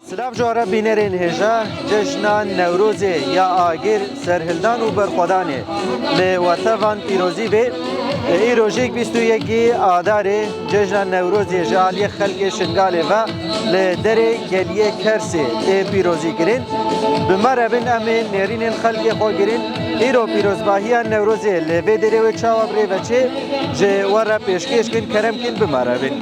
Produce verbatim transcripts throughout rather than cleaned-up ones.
Silav ji we re bînerên hêja, cejna Newrozê ya agir, serhildan û berxwedanê li we tevan pîrozî bê. Îrojêk bîst û yekê Adarê, cejna Newrozê ji aliyê xelkê Şingalê ve li derê geliyê Kersê tê pîrozî kirin. Bi me re bin, em ê nêrînên xelkê xwe girîn. Îro pîrozbahiya Newrozê li vê derê wê çawa bi rê ve çê, ji we re pêşkêş kin, kerem kin bi me re bin.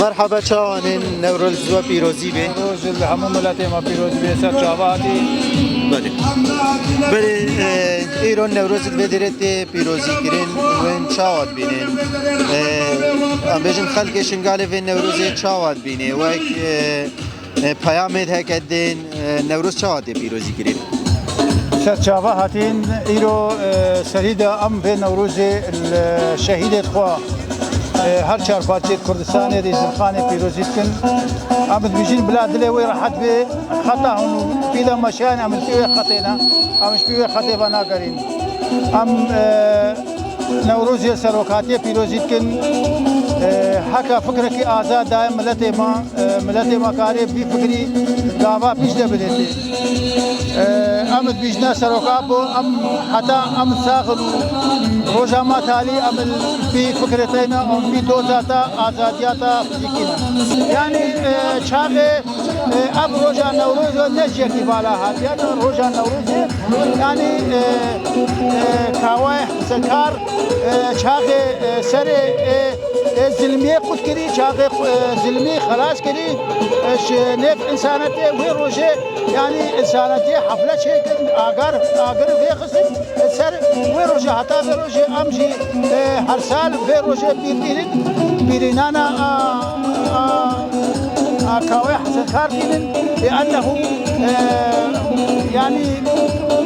Merhaba, çawanên Newroz we pîrozî bê. Newroz li hemû miletê me pîrozî bê, ser çava hatî. Belê. Belê, e, îro Newroz li vê derê tê pîrozî kirin, wên çawa dibînin? E, em bêjin xelkê Şingalê vê Newrozê çawa dibîne? Wek, e, e, peyamê heke dên, e, Newroz çawa tê pîrozî kirin? Ser çava hatîn, îro, e, serî de em vê Newrozê li şehîdê xwe, e, her çar parçeyê Kurdistanê, Rêzilxanê pîrozî dikin. Em dibêjin bila dilê wê rehet bê, xeta hûn û pî de meşeyan, em li pî wê xetê ne, em ji pî wê xetê ve nagerîn. Em, e, Newrozê serokatiyê pîrozî dikin. E, heke fikrekî azad daye miletê me, e, miletê me karê bî fikrî gava pîş de bidêtê. E, em dibîjne seroka bo, em heta em sax in û roja me talî em li bî fikrê te ne, em bî doza te, azadiya te fizîkî ne. Yanî, e, çaxê E, ev roja Newrozê ne ji yekî vala hatiye, roja Newrozê, yanî, e, e, Kawayê Hesekar, e, çaxê, e, serê, e, e, zilmiyê qut kirî, çaxê, e, zilmî xelas kirî, e, ji nêv însanetê wê rojê, yanî însanetê hefle çêkir, agar, agir vêxistin. Ser wê rojê heta vê rojê em jî, e, her sal vê rojê bîr dînin, bîrînana a, a, a Kawê Hesekar dînin. Lîennehu, e, yanî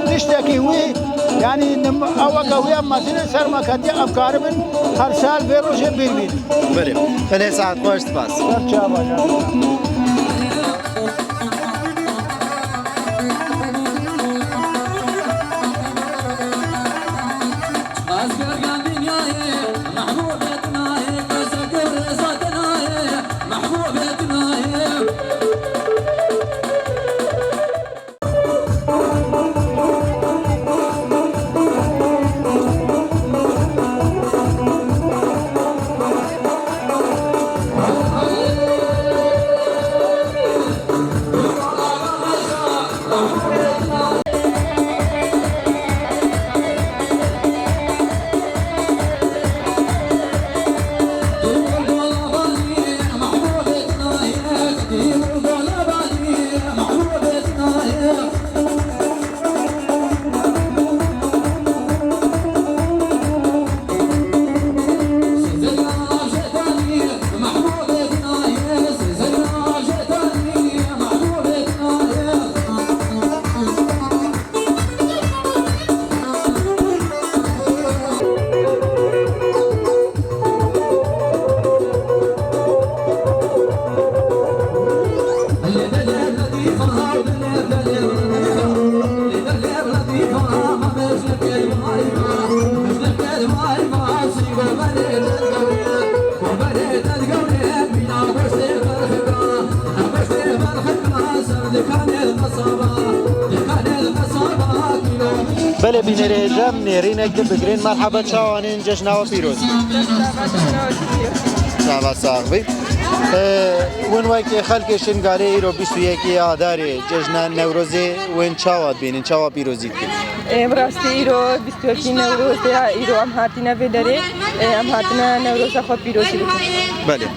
tiştekî wî, yanî nim-, eweke wî em mezin in, ser me ketiye, em karibin her sal vê rojê bîr bînin. Belê. Tenê saet xweş, spas. Ser çava ya. Belê bînerê hêja, em nêrînek din bigirên. Merhaba, çawanên, cejna we pîroz. Çava sax bî. Ee, hûn wek xelkê Şingalê îro bîst û yekê Adarê cejna Newrozê wên çawa dibînin, çawa pîrozî dikin? Ê, bi rastî îro bîst û yekî Newroz e, îro em hatine vê derê. Ê, em hatine Newroza xwe pîrozî bikin. Belê.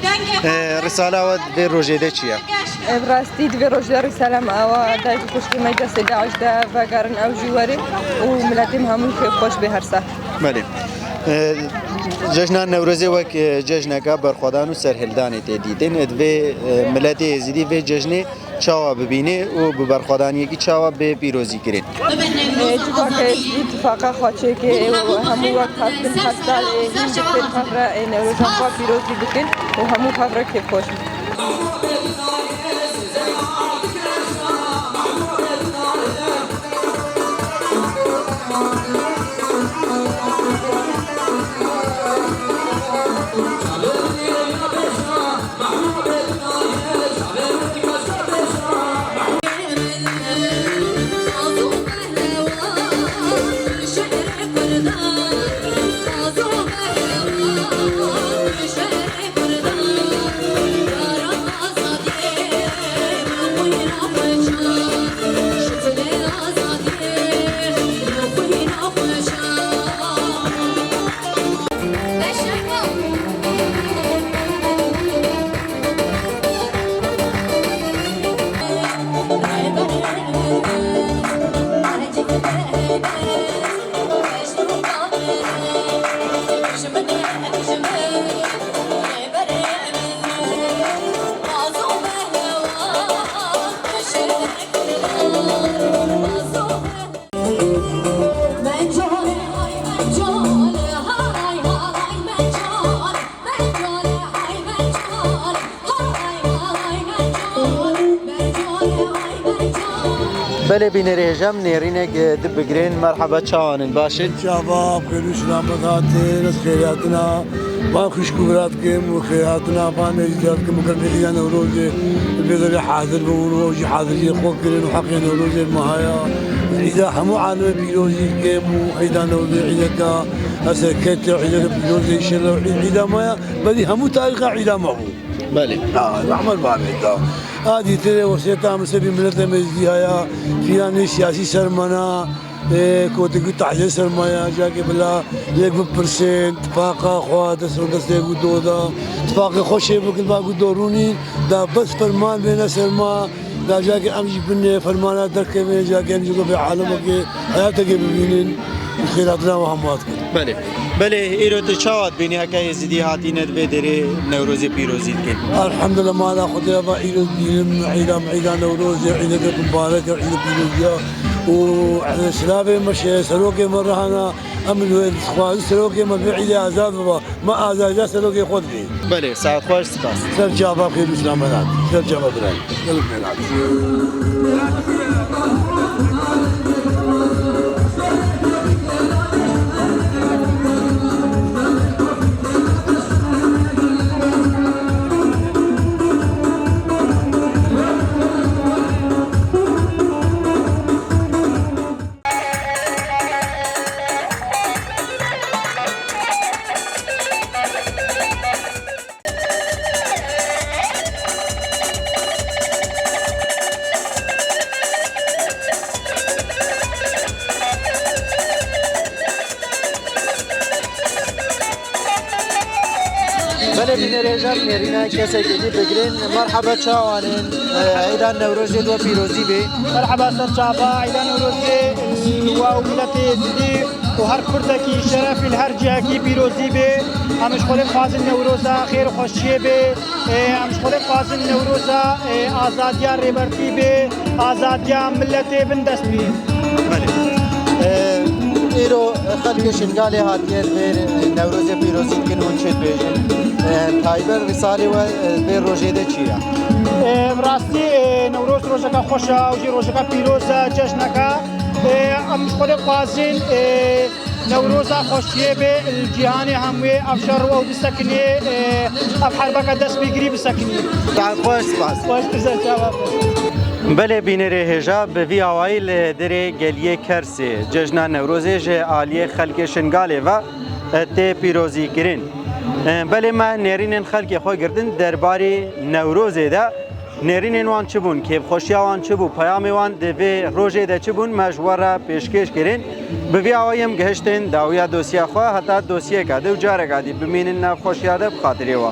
Ê, risala we vê rojê de çi ye? Ê, bi rastî di vê rojê de risala me awa dayik û xwişkê me destê DAIŞ de vegerin ew jî werin û miletê me hemû kêfxweş bê her sal. Belê. Ê, cejna Newrozê wek, ê, cejneke berxwedan û serhildanê tê dîtin. Ê, divê, ê, miletê Êzidî vê cejnê çawa bibîne û bi berxwedaniyekî çawa bê pîrozî kirin? Ê, civaka Êzidî tifaqa xwe çêke û hemû wek hatin her sal, ê, hîn bi kêf xwe re, ê, Newroza xwe pîrozî bikin û hemû xwe re kêfxweş bin. Belê bînerê hêja, em nêrînek, e, di bigirên. Merheba, çawan in, baş in? Çava, xêr û selamet hatin, ez xêrhatina van xwişk û bira dikim û xêrhatina van êzîdiya dikim û gelkê îda Newrozê li vê derê hazir bûn û ew jî haziriyê xwe kirin û heqê Newrozê me haya. Îda hemû alemê pîrozî dikim û îda Newrozê îdeke serketî, îdeke pîrozê, înşellah îda me ya, berî hemû tarîxa îda me bû. Belê. Ha, rehmet babê da. A dîtirê wesiyeta min serî milletê me Êzidî haya, fîranê siyasî ser me na, ê, kotekî taze ser me ya, cakê bila yek bipirsin, tifaqa xwe, dest û destê ku do da, tifaqê xwe şê bikin, va ku do rûnî, da bes ferman bêne ser me, da cakê em jî binê fermana derkevin, cakê em jî ku vê alemekê, heyatekê bibînin, û xêratina we hemû hat. Belê. Belê, îro tu çawa dibînî heke Êzidî hatîne di vê derê Newrozê pîrozî dikin? Elhamdulillah, mala Xwedê va îro dibînim, îda me îda Newrozê, îdeke mubarek e, îda pîroziya û, e, silavê me şe-, serokê me rehana, em li wê dixwazin serokê me vê îdê azad biba, me azadiya serokê xwe dibî. Belê, saet xweş, spas. Ser çava xêr û selamet hat. Ser çava birayê. Belê bînerê hêja, em nêrîna kesekî dî bigirin. Merheba, çawan in? Ê, Îda Newrozê we pîrozî bê. Merheba, ser çava, Îda Newrozê we û miletê Êzidî û her Kurdekî şerefî li her cihekî pîrozî bê. Em ji Xwedê dixwazin Newroza xêr û xweşiyê bê. Ê, em ji Xwedê dixwazin Newroza, ê, azadiya rêbertî bê, azadiya miletê bin dest bê. Belê. Ê, îro xelkê Şingalê hatiye vê Newrozê pîrozî dikin, hûn çi dibêjin? Ê, taybet risalê we, ê, vê rojê de çi ye? Ê, bi rastî, ê, Newroz rojeka xweş e û jî rojeka pîroz e, cejneke. Ê, em ji Xwedê dixwazin, ê, Newroza xweşiyê bê, li cîhanê hemûyê ev şer û ew bisekinê, e, ev herbeke destpêkirî bisekinî. Xweş, spas. Xweştir, ser çava. Belê bînerê hêja, bi vî awayî li derê geliyê Kersê cejna Newrozê ji aliyê xelkê Şingalê ve, e, tê pîrozîkirin. E, belê me nêrînên xelkê xwe girtin derbarê Newrozê de. Nêrînên wan çi bûn, kêfxweşiya wan çi bû, peyamê wan di vê rojê de çi bûn, me ji we re pêşkêş kirin. Bi vî awayî em gihiştin dawiya dosya xwe, heta dosyeyeke dî û careka dî bimînin nav xweşiya de bi xatirê we.